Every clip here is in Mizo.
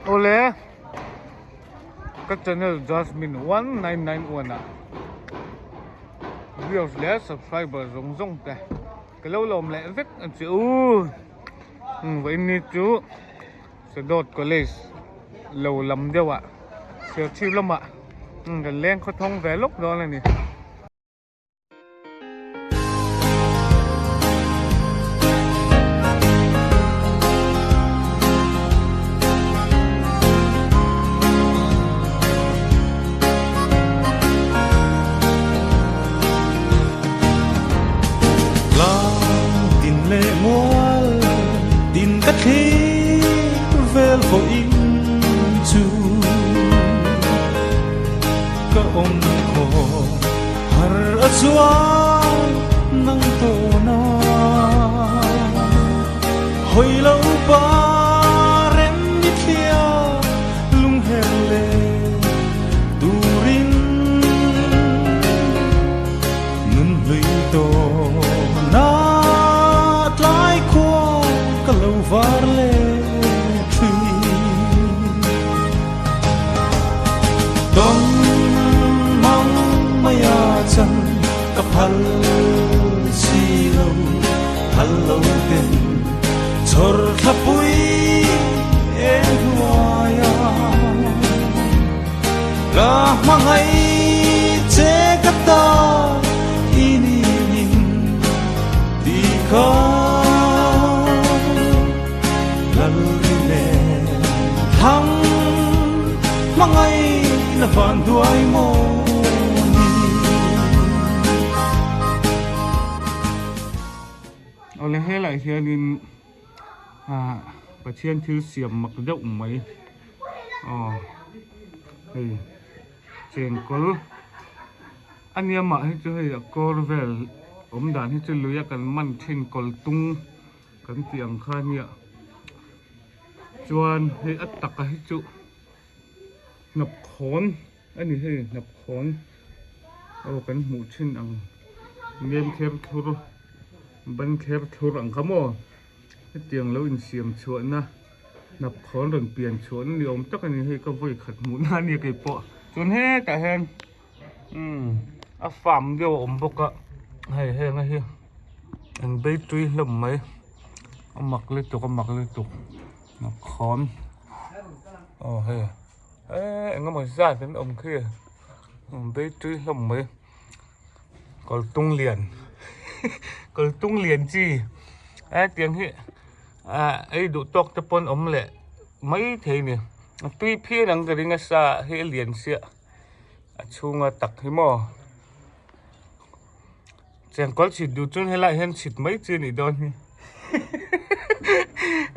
Awle ka channel Jasmine 1991 ah viewers leh subscriber zawng zawng te ka lo lawm leh vek ang che u. Vawiin ni chu Sadawt College lo lam deuh ah Serchhip lamah kan leng khawthawng ve lawk dawn a ni. Ka awm khaw har a chuan nang tawn a hawi lo pa rem mi thlia lung her leh turin nun hlui tawn a tlai khua ka lo var leh thin. Tawn mang mai a chan ka phal si lo, phal lo ten chhawr thla pui eng hnuai a. Ka hmangaih che ka ta i ni min ti kha. Lalri nen thlang hmangaihna van duai maw ni. Awle helaiah hianin ah Pathian thil siam mak deuh mai aw hei chengkawl a nia mah hi chu hei a kawr vel awm dan hi chu lui a kan man thin kawl tung. Kan tih ang kha nia chuan hei a taka hi chu hnap khawn a ni hei hnap khawn aw kan hmuh thin ang nem kher thlur ban kher thlur ang kha maw hetiang lo insiam chhuahna hnap khawn rawn pian chhuahna ni awm tak a ni hei ka vawi khat hmuh na a nia keipawh chuan hetah hian umm a farm deuh a awm bawk a hei heng a hi an bei tui hlawm mai a mak lutuk a mak lutuk a khawn aw hei eee eng emaw zat an awm khi an bei tui hlawm mai kawltung lian kawltung lian chi hetiang hi ah ei duh tawk te pawn awm leh maithei a ni a tui phian ang ka ring a sa hi a lian chiah. A chhunga tak hi maw chengkawl chhit duh chuan helaiah hian chhit mai chi a nih dawn hi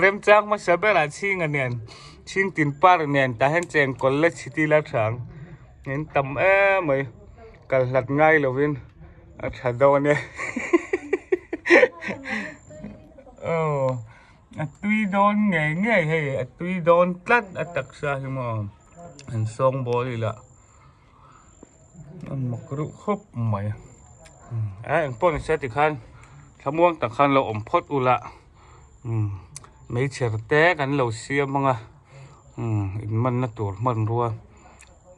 remchang hmasa berah chhinga nen chhing tin par nen tah hian chengkawl la chhit ila tha ang in tam em mai kal hlat ngai lovin a tha dawn e aw a tui dawn ngei ngei hei a tui dawn tlat a taksa hi maw. An sawng bawl ila an mak reuh khawp mai a engpawh ni se tikhan thlamuang tak khan lo awm phawt ula meichher te kan lo siam ang a in manna tur hmanrua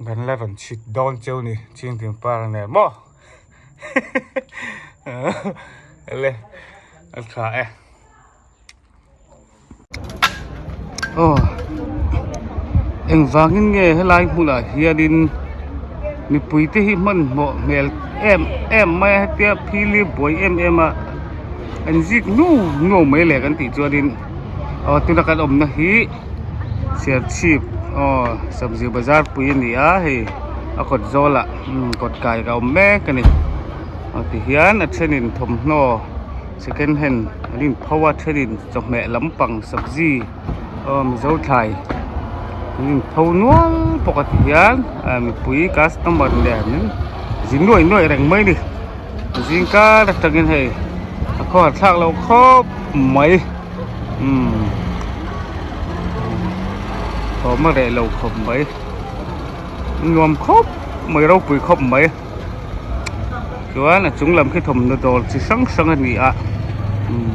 kan la rawn chhit dawn cheu ni chingtin par nen maw ele a tha e. Aw engvangin nge helai hmunah hianin mipui te hi hmanhmawh hmel em em mai a hetia phili buai em em a an zik nuau nuau mai le kan tih chuanin aw tuna kan awmna hi Serchhip aw sabzi bazar pui a ni a hei a kawt zawlah kawt kai a awm mek a ni aw tihian a thenin thawmhnaw. Second hand an in pho a thenin chawhmeh lampang sabzi aw mizo thlai an in pho nual bawk a ti hian ah mipui customer nen in zi nuai nuai reng mai a ni zing kar atangin hei a khawhar thlak loh khawp mai umm thawm a reh lo khawp mai nuam khawp mai ropui khawp mai. Chuan a chung lam khi thawmhnaw dawr chi hrang hrang a ni a umm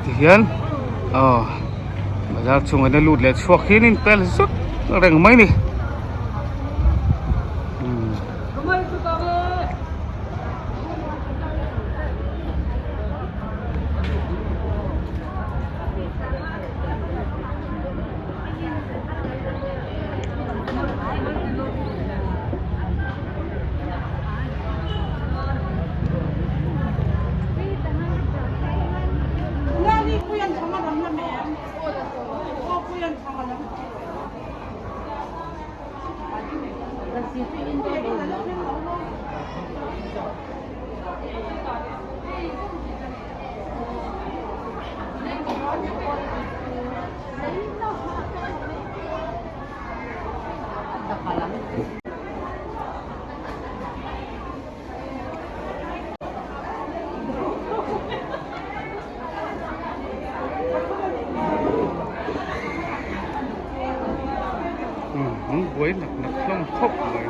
tihian aw. Bazar chhungah hian lut leh chhuak hian in pel zut reng mai a ni. An buai nak nak hlawm khawp mai.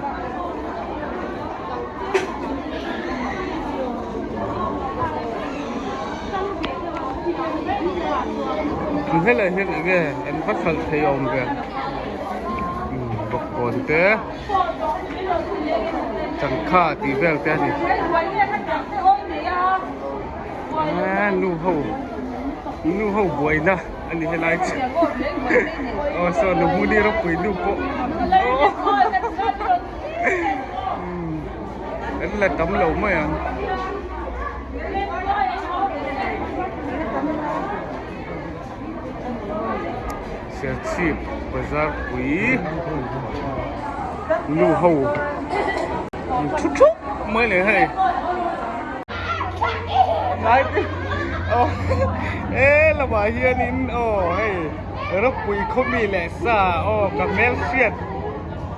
Helai hian enge an va hralh thei awm ve bawkbawn te changkha tih vel te a ni aaa nu ho nu ho buaina a ni helai chu aw saw nu hmuni ropui nu pawh an la tam lo mai ang. Serchhip bazar pui nu ho thu thup mai leh hei ngai te aw e lamah hianin aw hei ropui khawmi leh sa aw ka hmelhriat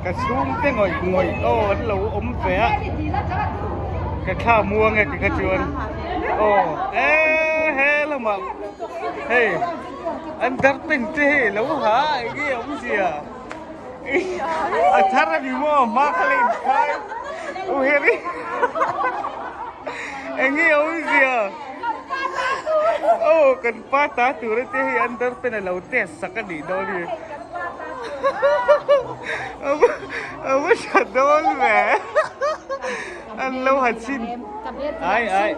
ka chhungte ngawih ngawih aw an lo awm ve a ka thla muang e tikha chuan aw e he lamah hei an darpen te hei lo ha enge awmzia a thar a ni maw hma kha la inkhai u heri enge awmzia aw kan pa ta tur te hei an darpen a lo test sak a nih dawn hi a va tha dawn ve an lo ha chhin ai ai.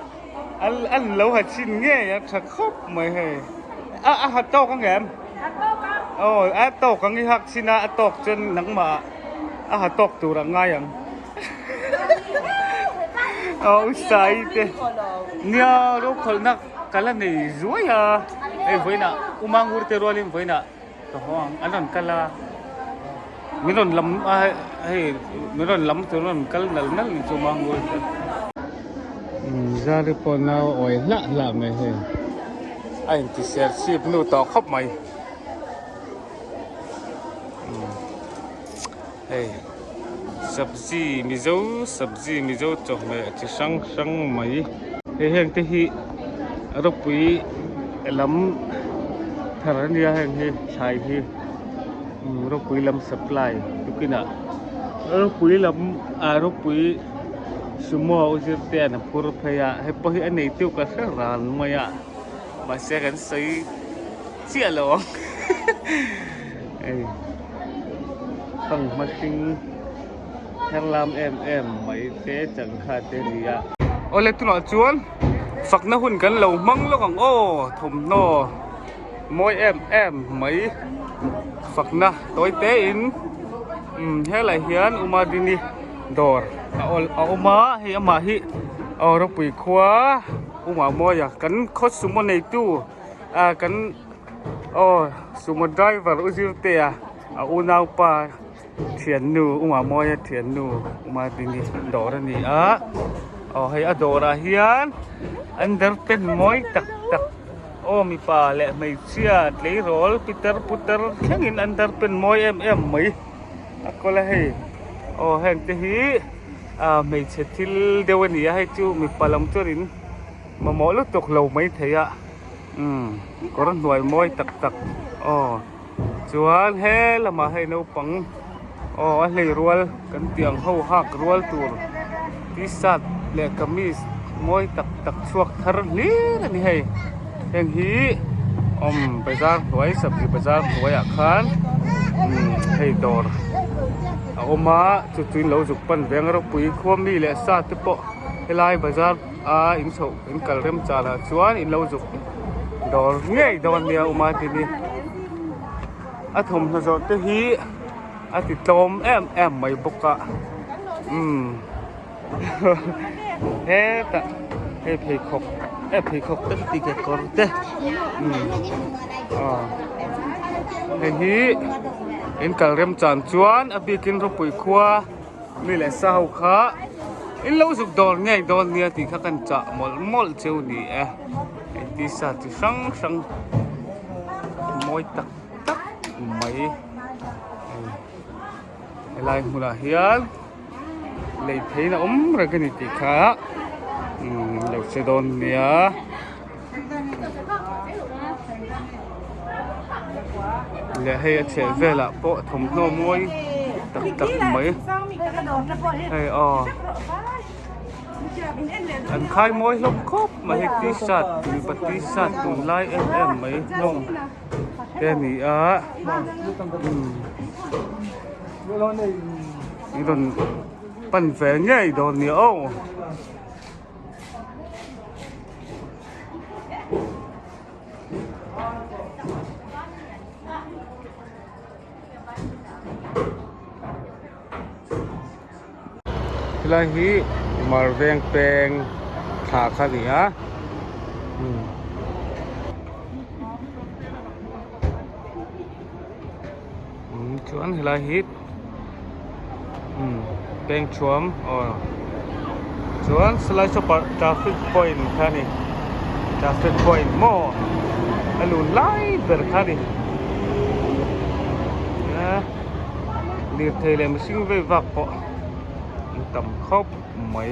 An lo ha chhin ngei a tha khawp mai hei. A a ha tawk ang em? Ha tawk ang. Aw a tawk ang i hak chhin a a tawk chuan nangmah a ha tawk tur a ngai ang. Aw u Sai te nia rokhawlhna ka la nei zuai a hei vawiinah u Mangur te rualin vawiinah ka haw ang an rawn kal a min rawn lam a hei min rawn lam tur rawn kal nal nal ni chu Mangur te zari pawh nau awi hlah hlah mai hei a inti ser chip nu tawh khawp mai hei sabzi mizo sabzi mizo chawhmeh chi hrang hrang mai hei heng te hi ropui lam thar a nia heng hi thlai hi ropui lam supply tukinah ropui lam ah ropui sumo a zir te an phur phei a hei pawh hi a nei tiu ka hre ran mai a mahse kan sawi chiah lo ang hei fanghma hring her lam em em mai te changkha te a ni a. Awle tunah chuan fakna hun kan lo hmang lawk ang aw thawmhnaw mawi em em mai fakna tawi te in umm helai hian Umadini dawr a awl a awm a hei amah hi aw ropui khua Umamawia kan khaw sumo neitu ah kan aw sumo driver u Zirtea a unaupa Thiannu u Mamawia thiannu u Madini dawr a ni a aw hei a dawrah hian underpant mawi tak tak aw mipa leh hmeichhia tleirawl pitar putar thlengin underpant mawi em em mai a kawl a hei aw heng te hi ah hmeichhe thil deuh a ni a hei chu mipa lam chuanin mamawh lutuk lo maithei a umm kawr hnuai mawi tak tak aw. Chuan he lamah hei naupang aw a hlei rual kan tih ang ho hak rual tur t-shirt leh kamis mawi tak tak chhuak thar hlir a ni hei heng hi Awm bazar hnuai sabzi bazar hnuaiah khan hei dawr a awm a chu chu in lo zuk pan ve ang ropui khua mi leh sa te pawh helai bazar a in chhoh in kal rem chan ah chuan in lo zuk dawr ngei dawn nia awm a tini a thawmhnaw zawrh te hi a ti tlawm em em mai bawk a umm hetah hei pheikhawk eh pheikhawk te ka ti kekawr te umm aw hei hi in kal rem chan chuan a bikin rawpui khua mi leh sa ho kha in lo zuk dawr ngei dawn nia tih kha kan chah mawlh mawlh cheu ni e hei t-shirt chi hrang hrang mawi tak tak mai hei helai hmunah hian. Lei pheiin a awm reng a ni tih kha umm lo che dawn nia. Leh hei a chheh velah pawh thawmhnaw mawi tak tak mai hei aw an khai mawi hlawm khawp mai hei t-shirt mipa t-shirt tunlai em em mai hlawm te a ni a umm. I rawn pan ve ngei dawn nia aw. Helai hi Marveng peng thla kha a ni a. Chuan helai hi peng thuam aw chuan salai saw traffic point kha a ni traffic point maw a lun lai ber kha a ni lirthei leh mihring vei vak pawh an tam khawp mai.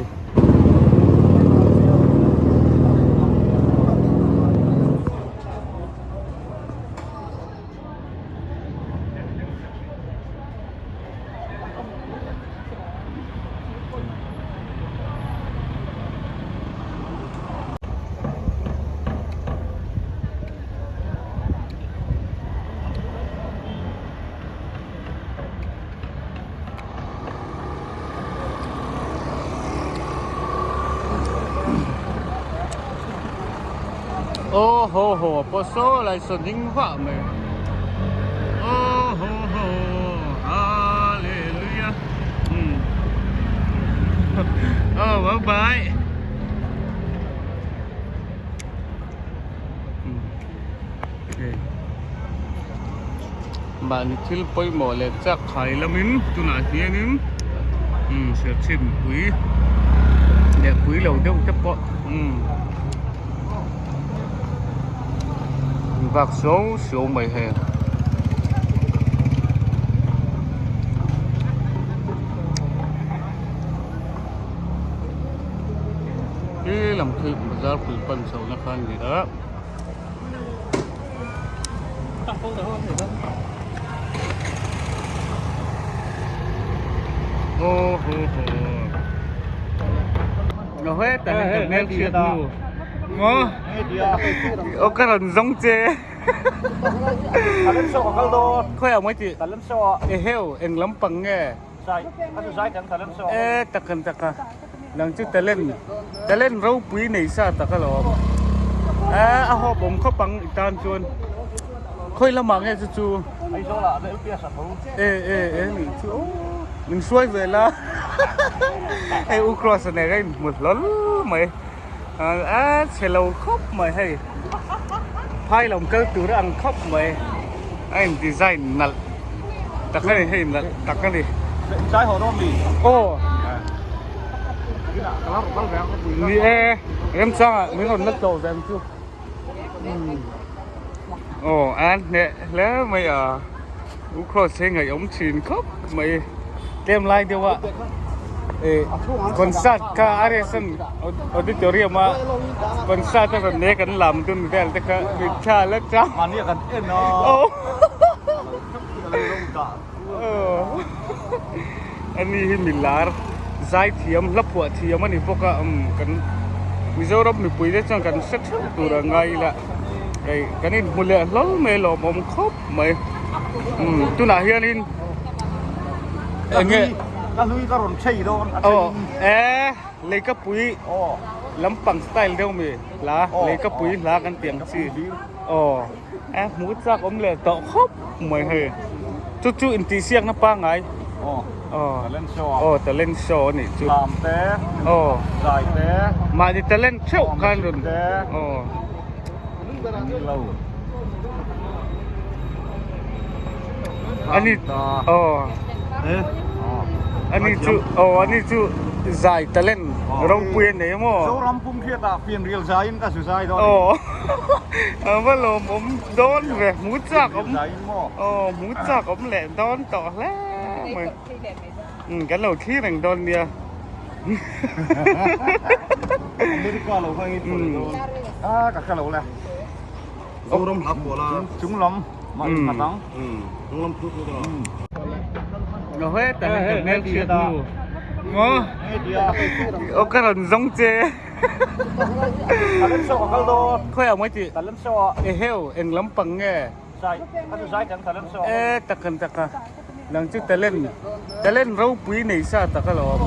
Aw haw haw pawh saw lai saw ding vah mai aw haw haw hallelujah umm aw bye bye mahni thil pawimawh leh chak khai lamin tunah hianin umm serchhip mipui leh pui lo deuh te pawh umm an vak suau suau mai hei. He lam khi bazar pui pan chhohna kha a ni a. Aw ho ho Nó hết tại nên cần nên chuyện nụ Ngó Ô cái lần giống chê Khoi ông ấy chị Ê heo, em lắm bằng nghe Ê, takan taka Nang chu talent talent ropui nei sa tak alawm a a hawp awm khawp ang i tan chuan khawi lamah nge chu chu e e e nih chu aw min hruai ve la hei u cross a nen a inhmu hlawl mai a chhe lo khawp mai hei phai lam kal tur a ang khawp mai a in design nalh tak a ni hei nalh tak a ni aw. Ni e, remchangah min rawn la tlawh ve ang chu. Aw, a hneh hle mai a. U Cross hi ngaihawm thin khawp mai. Tlem lai deuh a e concert kha RSN auditorium a concert a rawn nek an lam dun vel te kha mitthla la chang. Aw. Ani hi milar zai thiam hla phuah thiam a ni bawk a umm kan Mizoram mipui te chuan kan hre theuh tur a ngai ila. Hei kan inhmu leh hlawl mai lawmawm khawp mai umm tunah hianin eng nge ka hlui ka rawn chei dawn a aw e leikapui lampang style deuh mi hla leikapui hla kan tih ang chi aw e hmuh chak awm leh tawh khawp mai hei chu chu intihsiakna pangngai aw talent show aw talent show a nih chu lam te aw zai te mahni talent theuh khan rawn aw. Ani aw ani chu aw ani chu zai talent ropui a nei maw Zoram pum hriat ah fian rial zai in ka zu zai dawn aw a va lawmawm dawn ve hmu chak awm aw hmu chak awm leh dawn tawh hle mai umm kan lo thlir reng dawn nia. America lo kha ngei thawlh dawn. A ka hre lo le. Zoram hla pawh la. Chung lam mah in khat ang. Chung lam thu thu dawn. Lo he ta he ka hmel hriat nu. Maw? Aw ka rawn zawng che. Talent show a kal dawn. Khawi ah mawi tih? Talent show ah. Eheu eng lampang nge? Zai ka chu zai kan talent show. E takan taka. Nang chu talent talent ropui nei sa tak alawm.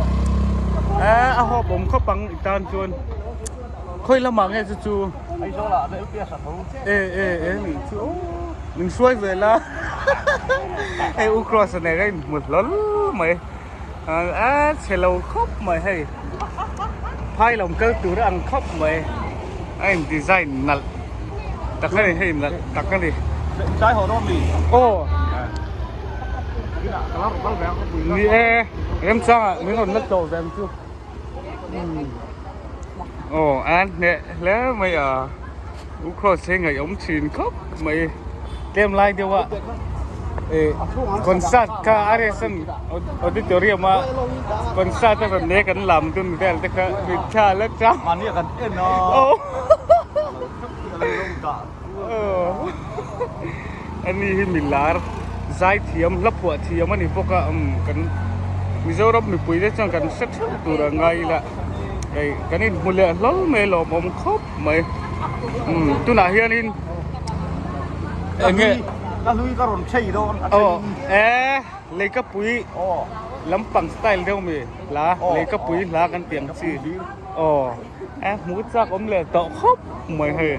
E a hawp awm khawp ang i tan chuan. Khawi lamah nge chu chu? Aizawl ah LPS a tho. E e e ni chu aw min hruai ve la. Hei U Cross a nei a inhmu hlawl mai. A chhe lo khawp mai hei. Phai lam kal tur a ang khawp mai. A in design nalh tak a ni hei nalh tak a ni. Chai haw dawn mi? Aw. Ni e, remchangah min rawn la tlawh ve ang chu. Aw a hneh hle mai a, U Cross hi ngaihawm thin khawp mai. Tlem lai deuh a eh concert kha RSN auditorium a concert a rawn nek an lam dun vel te kha min thla la chang. Mahni a kan en a. Aw. Ani hi milar zai thiam hla phuah thiam a ni bawk a umm kan Mizoram mipui te chuan kan hre theuh tur a ngai ila hei kan inhmu leh hlawl mai lawmawm khawp mai umm tunah hianin eng nge ka hlui ka rawn chei dawn a aw e leikapui lampang style deuh mi hla leikapui hla kan tih ang chi aw. A hmu chak awm leh tawh khawp mai hei.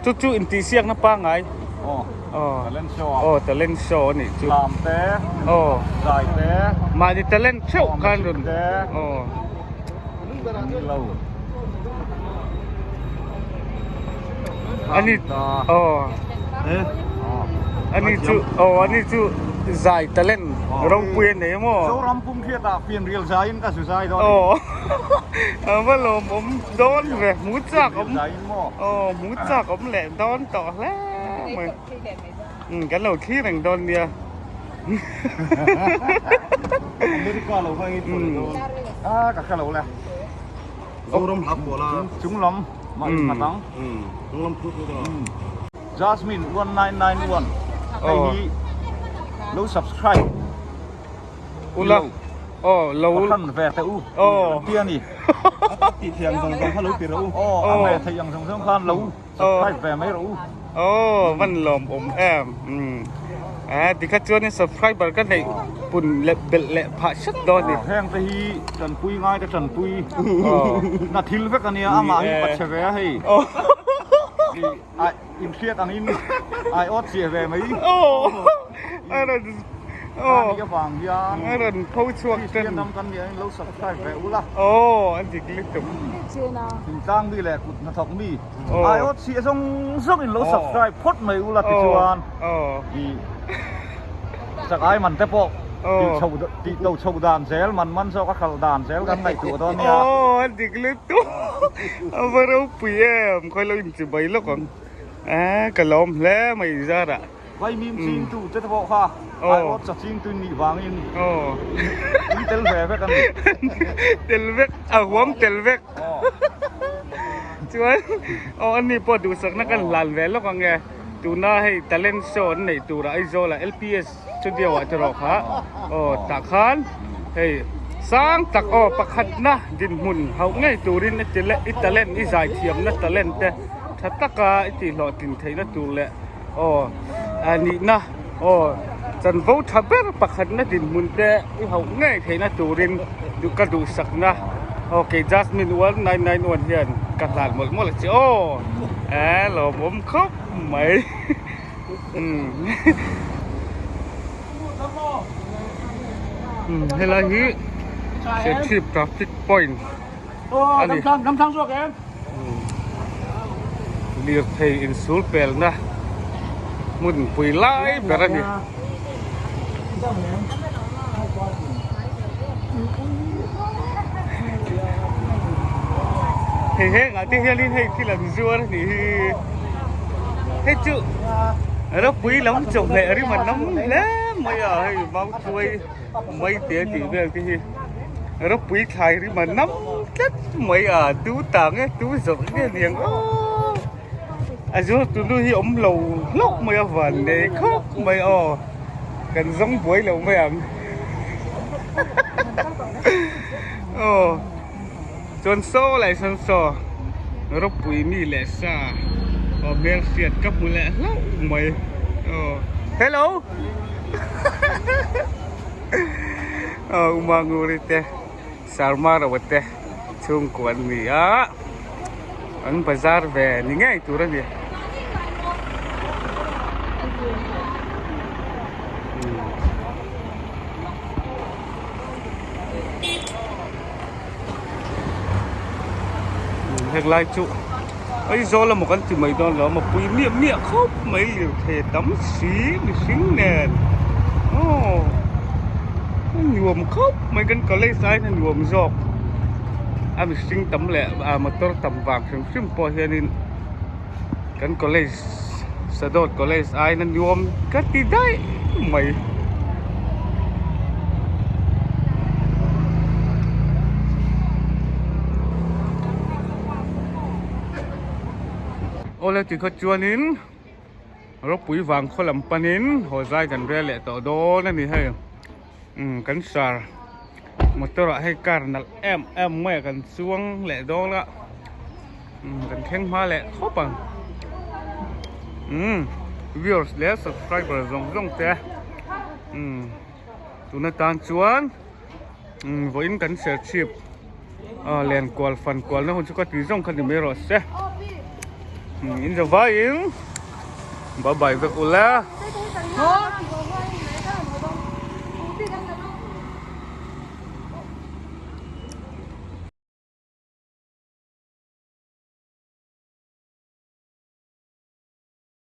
Chu chu intihsiakna pangngai. Aw. Aw. Talent show ah. Aw talent show a nih chu. Lam te. Aw. Zai te. Mahni talent theuh khan rawn. Te. Aw. Lo. Ani. Aw. Eh. Ani chu aw ani chu zai talent ropui a nei maw. Zoram pum hriat ah fian rial zai in ka zu zai dawn. Aw. A va lawmawm dawn ve hmu chak awm aw hmu chak awm leh dawn tawh hle mai umm kan lo thlir reng dawn nia America lo kha ngei thawlh dawn a ka hre lo le Zoram hla pawh la chung lam mah in khat ang chung lam thu thu dawn Jasmine 1991 hei hi lo subscribe Ula aw lo Pakhan ve teh u aw ti a ni a tih theih ang zawng zawng kha lo ti rawh u aw a ve theih ang zawng zawng khan lo subscribe ve mai rawh u aw van lawm awm em umm a tikha chuanin subscriber ka neih pun leh belh leh phah hret dawn a ni heng te hi tanpui ngai te tanpui na thil vek a nia amah hi pachhe ve a hei ai inhriat angin ai awt chiah ve mai aw a rawn aw ani avang hian a rawn pho chhuak tan Kristian ram kan nih angin lo subscribe ve ula aw a dik lutuk thingtlang mi leh kut hnathawk mi ai awt chiah zawng zawng in lo subscribe phawt mai ula tichuan aw i chak ai man te pawh tih chho tih to chho dan zel man man zawk a hralh dan zel kan ngaihtuah dawn nia aw a dik lutuk a va ropui em khawi lo inchibai lawk ang a ka lawm hle mai zarah Vaimim ching tu te pawh kha ai awt cha ching tu nih vangin in tel ve vek a ni. Tel vek a huam tel vek. Chuan aw ani pawh duhsakna kan hlan ve lawk ang e. Tuna hei talent show an neih turah Aizawl ah LPS studio ah te rawh kha aw tah khan hei sang tak aw pakhatna dinhmun hauh ngei turin i talent i zaithiamna talent te. Tha taka i tihhlawhtlin theihna tur leh aw nihna aw chanvo tha ber pakhatna dinhmun te i hauh ngei theihna turin duh ka duhsakna aw kei Jasmine 1991 hian ka hlan mawlh mawlh a che aw eh lawmawm khawp mai umm helai hi Serchhip traffic point. a ni. Lirthei insul pelna hmun pui lai ber a ni. Hei hengah te hianin hei thil an zuar a nih hi. Hei chu ropui lam chawhmeh rim a nam hle mai a hei mautuai. Maite tih vel te hi ropui thlai rim a nam tlat mai a tu ta nge tu zawrh nge niang aw a zuar tu nu hi awm lo hlauh mai a van nei khawp mai aw kan zawng buai lo mai ang aw chuan saw lai sawn saw ropui mi leh sa aw hmelhriat ka hmu leh hlauh mai aw hello. Aw Uma Nguri te Sarma Roa te chhungkua an ni a an bazar ve ni ngei tur a ni. Heng lai chu Aizawl emaw kan ti mai dawn lo a pui miah miah khawp mai lirthei tam si mihring nen aw a nuam khawp mai kan college aiin a nuam zawk a mihring tam leh a motor tam vang hrim hrim pawh hianin kan college Sadawt college aiin a nuam ka ti daih mai. Awle tikhaw chuanin ropui vang khaw lam panin haw zai kan rel leh tawh dawn a ni hei umm kan sar motor ah hei car nalh em em mai a kan chuang leh dawn a umm kan thleng hma leh khawp ang umm viewers leh subscriber zawng zawng te umm tuna tan chuan. Umm vawiin kan serchhip ah len kual fan kual na hun chu ka ti zawng kha ni mai rawh se umm in zavaiin bye bye vek ula.